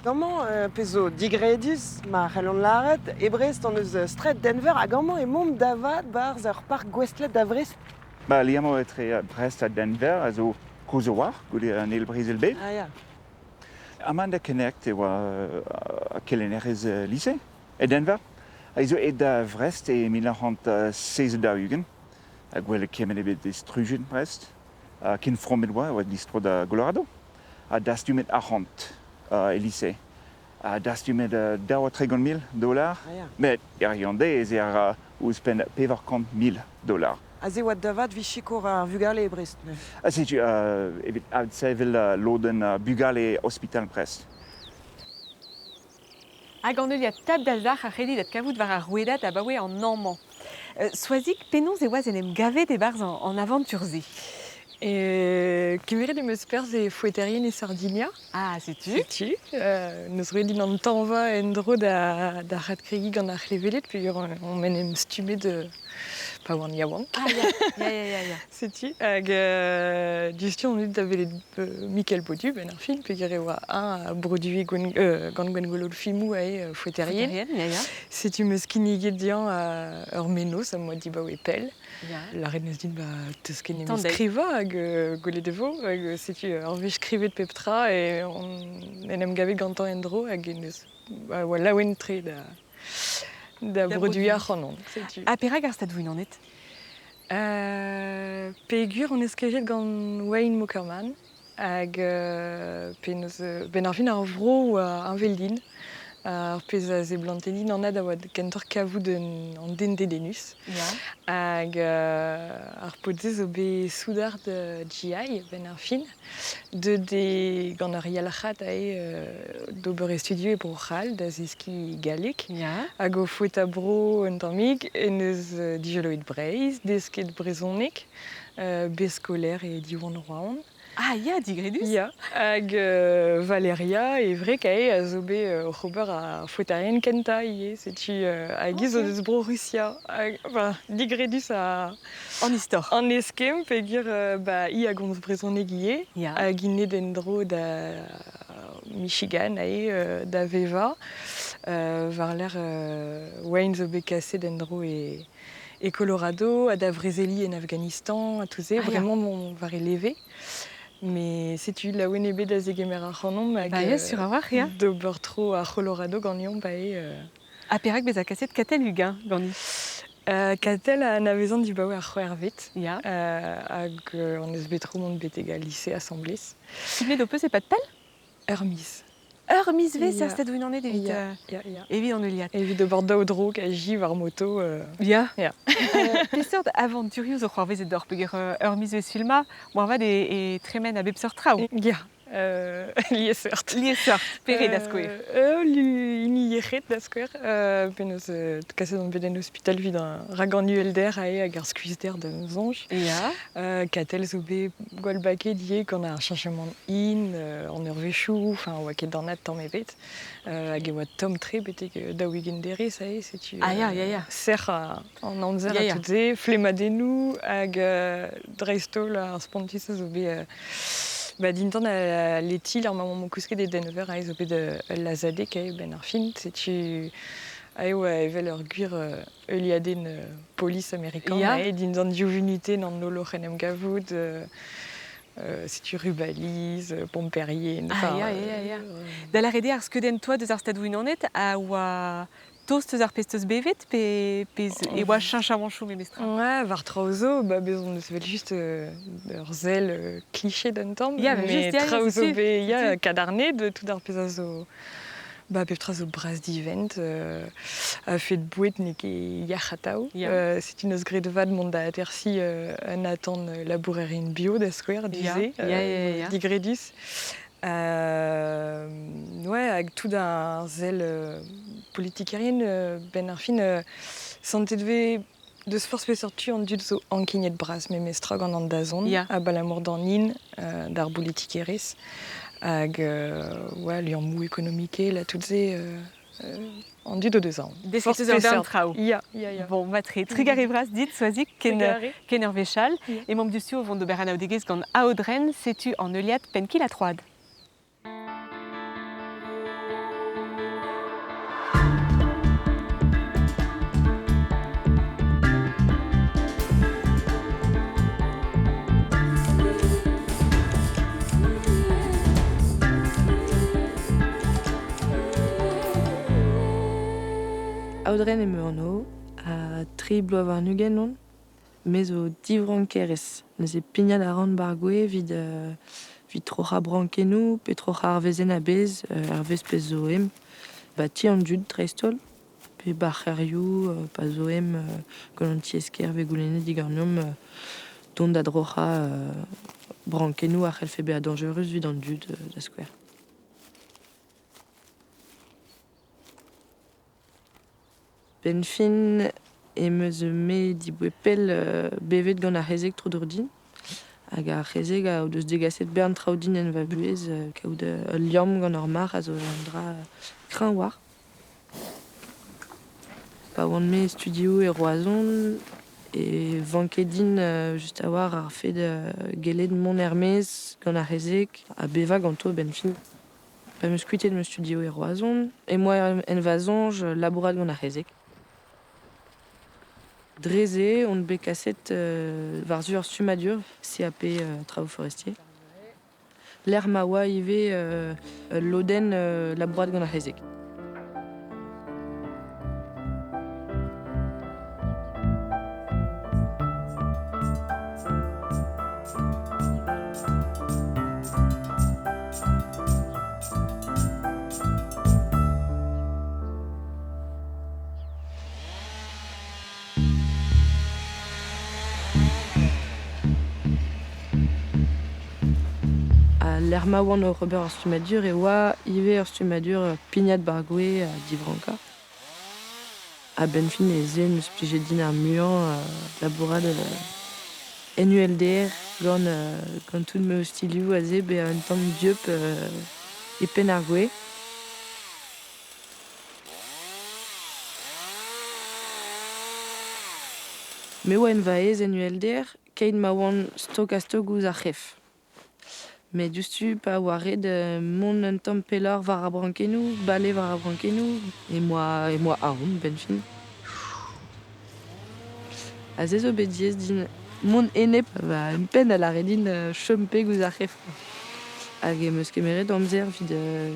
Amañ pezh zo digredus ma c'hellont lâret, e Brest hon eus straed Denver hag amañ emaomp da vat 'barzh ur park gouestlet da Vrest. Ba liammañ etre Brest ha Denver a zo kozh a-walc'h goude an Eil Brezel-bed. Ah ya. Amanda Connect e oa kelennerez lise e Denver. Ha zo aet da Vrest e 1947 ha gwelet kement eo bet distrujet Brest. Ha ken fromet oa e oa distro da Golorado. Ha dastumet arc'hant e lise. Ha dastumet 32 000 dollars. Met hiziv an deiz ez eo ouzhpenn 400 000 dollars. Aze oa da vat 'vit sikour ar vugale e Brest. Ha setu evit adsevel lodenn bugale ospital Brest. Hag an heuliad Tap da sac'h a c'hellit adkavout war ar rouedad abaoe an hañv-mañ. Soazig, penaos e oas en em gavet e-barzh an avantur-se? Kemeret em eus perzh e Foeterien e Sardinia. Ah, setu. Setu. N'eus roet din an tañva en-dro da da radkregiñ gant ar c'hleveled peogwir on en em stummet pa oan yaouank. Ah ya. Setu. Hag diouzhtu on deuet da welet Michael Baudu benn ar fin peogwir e oa eñ a broduiñ gant Gwengolo filmoù aze Foeterien. Foeterien, ya. Setu 'm eus kinniget dezhañ ur mennozh am boa dibaoe pell. Lâret 'neus din ba 'teus ket nemet skrivañ hag gwelet e vo. Hag setu ur wech skrivet pep tra e on en em gavet gantañ en-dro hag en deus ba oa laouen-tre da da broduiñ ac'hanon. Setu. Ha perak ar Stadoù-Unanet? Peogwir on eus kejet gant Wayne Mockerman hag penaos benn ar fin ar vro oa heñvel din. Ar pezh a seblante din anat a oa kentoc'h kavout an den dedennus. Hag ar paotr-se zo bet soudard GI benn ar fin. Deuet eo gant ur yalc'had aze d'ober e studio e Bro-C'hall da zeskiñ galleg. Hag o foetañ bro un tammig en deus dijoloet Breizh, desket brezhoneg, bet skolaer e Diwan Roazhon. Ah ya, digredus. Ya, hag Valeria, e wreg aze, a zo bet oc'h ober ar foeterien kentañ ivez. Setu hag hi zo deus Bro-Rusia. Hag, enfin, digredus a... An istor. An eskemm, peogwir ba, hi a gomz brezhoneg ivez. Hag int en-dro da Michigan aze, da vevañ. War-lerc'h Wayne zo bet kaset en-dro e Colorado ha da vrezeliñ en Afghanistan ha tout se. Vraiment mont war e leve. Mais setu laouen eo bet da zegemer ac'hanomp hag Ba ya, sur a-walc'h, ya. d'ober tro ar Colorado ganeomp aze. Ha perak bezañ kaset Katell Uguen ganit? Katell a anavezan dibaoe ar c'hwec'hvet. Hag on eus bet tro mont betek al lise asambles. Filmet ho peus e-pad pell? Ur miz. Ur mizvezh er Stadoù-Unanet evit, evit an heuliad. Evit ober daou dro kaji war moto. Ya. Peseurt avanturioù zo c'hoarvezet deoc'h peogwir ur mizvezh filmañ, moarvat e tremen a bep seurt traoù. Ya, liesseurt. Liesseurt, pere da skouer? Hini yec'hed da skouer. Penaos kaset on bet en ospital evit rak an uhelder aze hag ar skuizhder da soñj. Katell zo bet gwall baket ivez gant ar cheñchamant hin, an eurvezhioù, enfin oa ket anat tamm ebet. Hag e oa tomm-tre betek 40 derez aze, setu Ah ya, ya, ya. sec'h an amzer ha tout se, flemmadennoù hag dreist-holl ar spontus a zo bet ba dindan al leti ar maman kousket e Denver aze zo bet ul lazhadeg aze benn ar fin. Setu aze oa evel ur gwir heuliadenn polis amerikan aze dindan div vunutenn an holl oc'h en em gavout. Setu rubaliz, pomperien, Ah ya, ya, ya. Da lâret eo ar skeudenn toa deus ar Stadoù-Unanet a oa tost eus ar pezh 'teus bevet pe e oa cheñchamanchoù memestra? Ouais, war traoù zo, ba bez on eus evel-just ur sell cliché d'un tamm, Ya, mais mais just, ya, traoù zo setu, bet ya, setu. kadarnaet, tout ar pezh a zo ba pep tra zo bras-divent, a-fet boued n'eo ket yac'h atav. Setu neus graet vat mont da atersiñ un atant labourerien bio da skouer, du-se, Ya, ya, ya, ya. digredus. Ouais, hag tout ar sell politikerien benn ar fin santet 'vez deus forzh peseurt tu an dud zo ankeniet bras memestra gant an dazont abalamour d'an hin, d'ar bolitikerezh hag ouais, liammoù ekonomikel ha tout se an dud o deus aon. Desket eus ur bern traoù. Ya. Bon, matre. Trugarez vras dit, Soazig, ken, Trugarez. ken ur wech all. Emaomp diouzhtu o vont d'ober anaoudegezh gant Aodren, setu an heuliad Penn-kil-ha-troad. Aodren eo ma anv, ha tri bloaz warn-ugent on. Me zo divrankerez. Neuze pignat a ran 'bar gwez evit evit troc'hañ brankennoù pe troc'hañ ar wezenn a-bezh hervez pezh zo ezhomm. Ba ti an dud dreist-holl pe 'bar c'hêrioù pa zo ezhomm gant an tiez-kêr 'vez goulennet diganeomp dont da droc'hañ brankennoù a c'hellfe bezañ dañjerus evit an dud da skouer. Benn fin em eus me diboe pell bevet gant ar c'hezeg tro-dro din. Hag ar c'hezeg o deus degaset bern traoù din en va buhez, kaout ul liamm gant ur marc'h a zo un dra kreñv war. Pa oan-me e studioù e Roazhon e vanke din just a-walc'h ar fed gellet mont er-maez gant ar c'hezeg ha bevañ ganto a-benn fin. Pa 'm eus kuitaet ma studio e Roazhon em boa en va soñj labourat gant ar c'hezeg. Dre-se on bet kaset war-zu ur stummadur CAP travaux forestiers. Lec'h ma oa ivez ul lodenn labourat gant ar c'hezeg. Al lec'h ma oan oc'h ober ar stummadur e oa ivez ur stummadur pignat 'bar gwez ha divrankañ. A-benn fin ez eo 'm eus plijet din ar muiañ labourat en ULDR gant gant tout ma ostilhoù aze bezañ un tamm dieub e penn ar gwez. Me 'oa en va aez en uhelder keit ma oan stok-ha-stok ouzh ar c'hef. Met diouzhtu pa oa ret mont un tamm pelloc'h war ar brankennoù, bale war ar brankennoù, em boa em boa aon 'benn fin. Aze zo bet diaes din mont enep va empenn a lâre din chom peg ouzh ar c'hef. Hag em eus kemeret amzer evit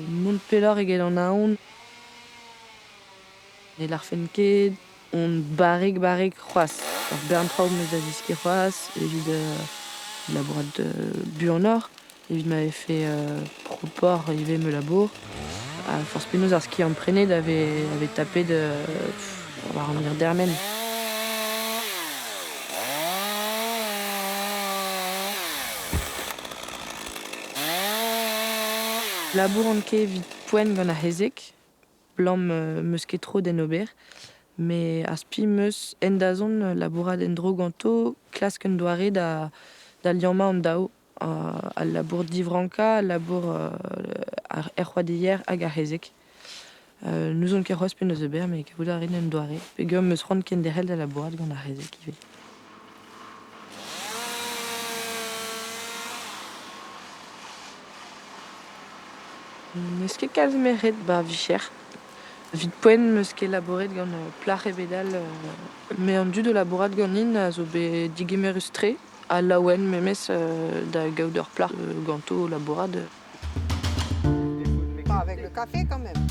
mont pelloc'h eget an aon. Ne lârfen ket on barrek-barrek c'hoazh. Ur bern traoù 'm eus da zeskiñ c'hoazh evit labourat buanoc'h, evit ma vefe propoc'h ivez ma labour. Ha forzh penaos ar skiant-prenet a vez tapet war an hir dermen. Labouran ket evit poent gant ar c'hezeg. 'Blam 'meus ket tro d'en ober. Met ar spi 'm eus en dazont labourat en-dro ganto, klask un doare da da liammañ an daou, al labour divrankañ, al labour er c'hoadeier hag ar c'hezeg. N'ouzon ket c'hoazh penaos ober met kavout a rin un doare peogwir 'm eus c'hoant kenderc'hel da labourat gant ar c'hezeg ivez. N'eus ket kalz merc'hed 'ba vicher. Evit poent 'm eus ket labouret gant plac'h ebet all. Met an dud o labourat ganin a zo bet digemerus-tre ha laouen memes da gaout ur plac'h ganto o labourat. Pas avec le café quand même.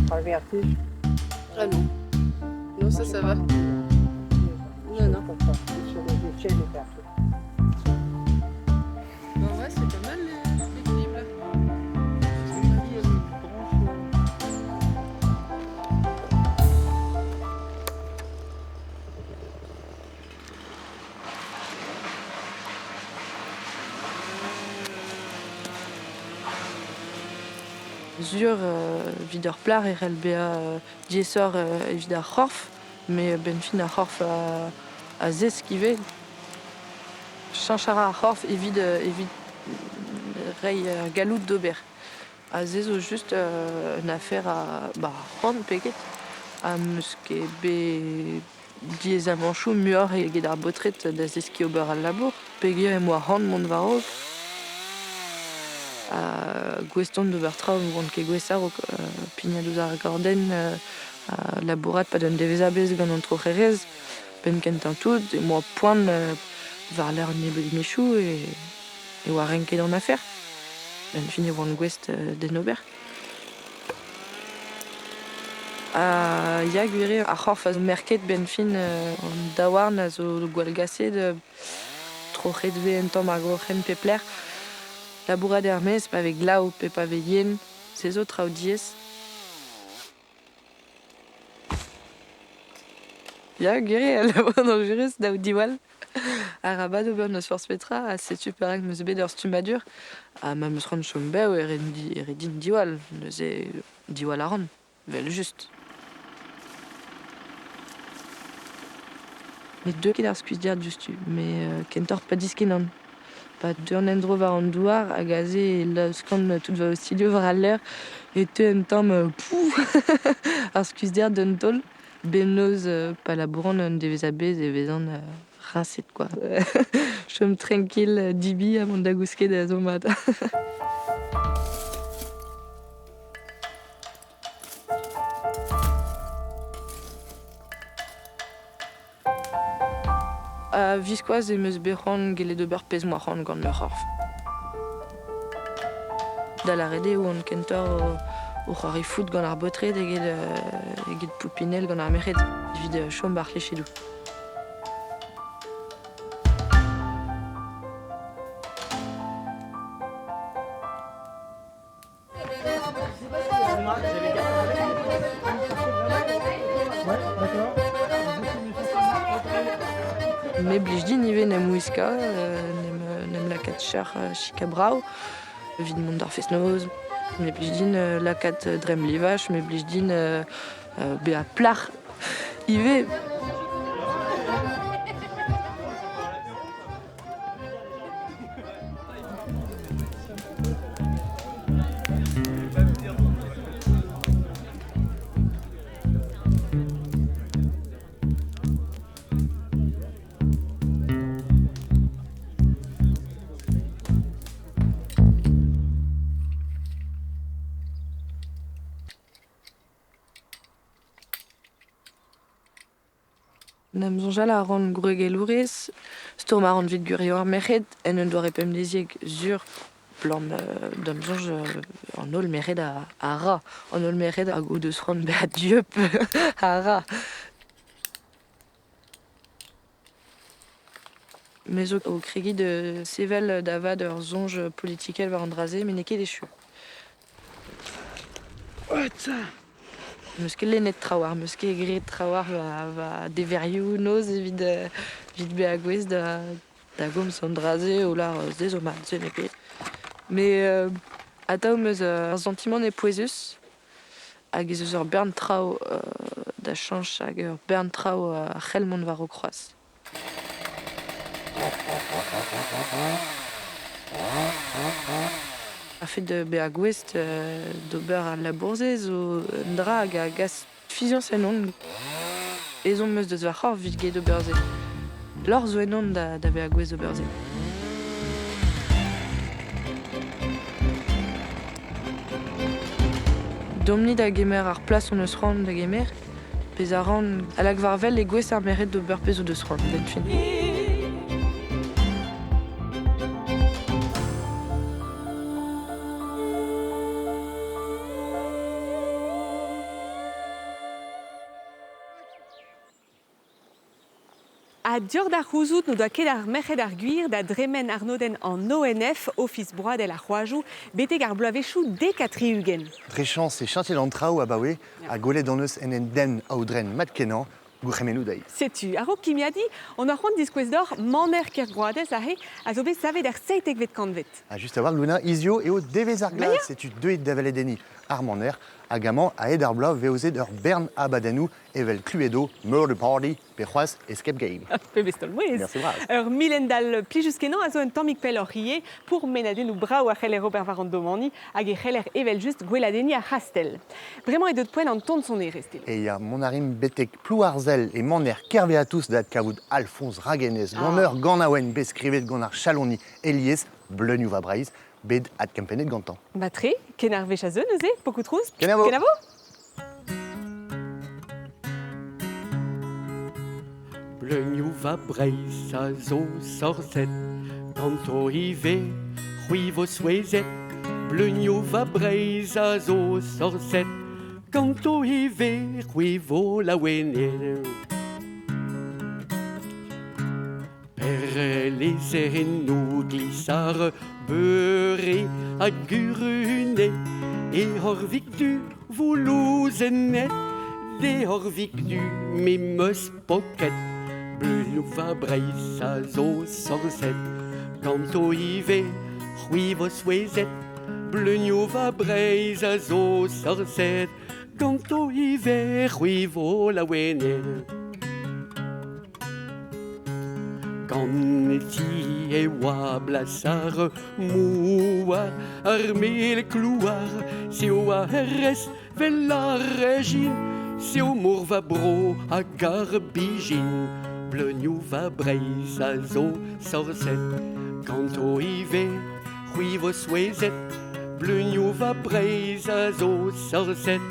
Pas le vertige. Ah non. Non, ça, ça va. Non, non. Bah ouais, c'est pas mal l'équilibre là. Sur evit ur plac'h e c'hell bezañ diaesoc'h evit ar c'horf, met a-benn fin ar c'horf a zesk ivez. Cheñch a ra ar c'horf evit evit reiñ ar galloud d'ober. Ha se zo just un afer a ba c'hoant pe get. Ha 'm eus ket bet diaezamañchoù muioc'h eget ar baotred da zeskiñ ober al labour peogwir em boa c'hoant mont war-raok. Ha gouest on d'ober traoù ne oan ket gouest a-raok, pignat ouzh ar gordenn, ha labourat 'pad un devezh a-bezh gant an troc'herez. Penn-kentañ tout em boa poan war-lerc'h un nebeud mizioù e oa renket an afer. Ben fin e oan gouest d'en ober. Ha ya, gwir eo, ar c'horf a zo merket 'benn fin an daouarn a zo gwallgaset, troc'het 'vez un tamm ar groc'hen pep lec'h. Labourat er-maez pa vez glav pe pa vez yen, se zo traoù diaes. Ya, gwir eo, al labour dañjerus, dav diwall. Arabat ober n'eus forzh petra ha setu perak 'm eus bet ur stummadur. Ha ma 'm eus c'hoant chom bev e ret din diwall, neuze diwall a ran, evel-just. Ne deu ket ar skuizhder diouzhtu, met kentoc'h pa diskennan. Pa deuan en-dro war an douar hag aze e laoskan tout va ostilhoù war al lec'h e teu un tamm pouf ar skuizhder d'un taol. Bemnoz pa labouran un devezh a-bezh e vezan riñset quoi. Chom tranquille, dibi ha mont da gousket a zo mat. A-viskoazh em eus bet c'hoant gellet ober pezh 'moa c'hoant gant ma c'horf. Da lâret eo oan kentoc'h o c'hoari foot gant ar baotred eget eget poupinell gant ar merc'hed evit chom 'ba ar c'hlichedoù. Me blij din ivez 'n em wiskañ, 'n em lakaat cheuc'h chikañ brav evit mont d'ar fest-noz. Me blij din lakaat dremm livaj, me blij din bezañ plac'h ivez. En em soñjal a ran gwregelourez, stourm a ran evit gwirioù ar merc'hed en un doare pemdeziek sur 'blam d'am soñj an holl merc'hed a ra. An holl merc'hed hag o deus c'hoant bezañ dieub a ra. Me zo o kregiñ da sevel da vat ur soñj politikel war an dra-se met n'eo ket echu. 'Meus ket lennet trawalc'h, 'meus ket graet trawalc'h va deverioù noz evit evit bezañ gouest da gomz an dra-se o lâr se zo mat, se n'eo ket. Met atav 'meus ur santimant eo pouezus hag ez eus ur bern traoù da cheñch hag ur bern traoù a c'hell mont war-raok c'hoazh. Ar fed da bezañ gouest d'ober al labour-se zo un dra hag a gas fiziañs ennon. Ezhomm 'm eus deus va c'horf evit get ober se. Lorc'h zo ennon da vezañ gouest d'ober se. Deomp-ni da gemer ar plas hon eus c'hoant da gemer. Pezh a ran a lak war wel e gouez ar merc'hed d'ober pezh o deus c'hoant, 'benn fin. Ha dioc'h da c'houzout n'o doa ket ar merc'hed ar gwir da dremen arnodenn an ONF, Ofis Broadel ar C'hoajoù, betek ar bloavezhioù 70. Dre chañs e cheñchet an traoù abaoe ha gwelet hon eus en un den aodren mat-kenañ gourc'hemennoù dezhi. Setu, a-raok kimiadiñ, on a c'hoant diskouez deoc'h maner Kergroadez aze a zo bet savet er 17vet kantved. Ha just a-walc'h, Luna, hizio eo devezh ar glad, setu deuet da welet enni ar maner, hag amañ, a-hed ar bloaz, 'vez ur bern abadennoù evel Cluedo, Murder Party, pe c'hoazh Escape Game. Pebezh taol-mouezh! Merci bras. Ur milendall plijus-kenañ a zo un tammig pelloc'h ivez pourmenadennoù brav a c'heller ober war an domani hag e c'heller evel-just gweladenniñ ar c'hastell. Bremañ eo deuet poent an ton sonerezh, Telo. E ya, mont a rimp betek Plouarzel e maner Kerveatous da adkavout Alphonse Raguenez gant ur ganaouenn bet skrivet gant ar chaloni Elies Bleunioù va Breizh, bet adkempennet gantañ. Matre, ken ar wech a zeu neuze, pokoù trouz. Kenavo. Kenavo. Bleunioù va Breizh a zo sorzet, ganto ivez c'hwi vo souezhet. Bleunioù va Breizh a zo sorset, ganto ivez c'hwi vo laouenet. Perlezennoù glisar beure ha gurune e horvig du voulouzennet d'e horvig du me 'meus poket. Bleunioù va Breizh a zo sorset, ganto ivez c'hwi vo souezhet. Bleunioù va Breizh a zo sorset, ganto ivez c'hwi vo laouenet. Ganti e oa blas ar mouar, ar mel klouar, seo ar rest vel ar rejin, seo mor va bro hag ar bijin. Bleunioù va Breizh a zo sorset, ganto ivez c'hwi vo souezhet. Bleunioù va Breizh a zo sorset,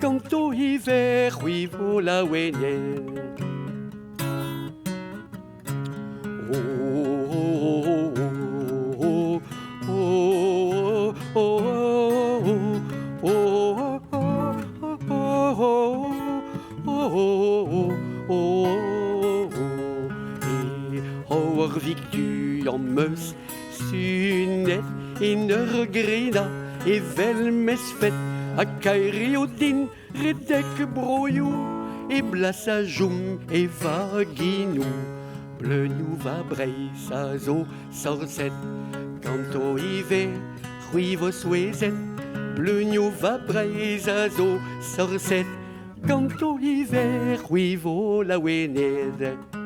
ganto ivez c'hwi vo laouenet. Am eus sunet en ur grenañ evel mesfet ha kaer eo din redek broioù e blas a chom e va genoù. Bleunioù va Breizh a zo sorset, ganto ivez c'hwi vo souezhet. Bleunioù va Breizh a zo sorset, ganto ivez c'hwi vo laouenet.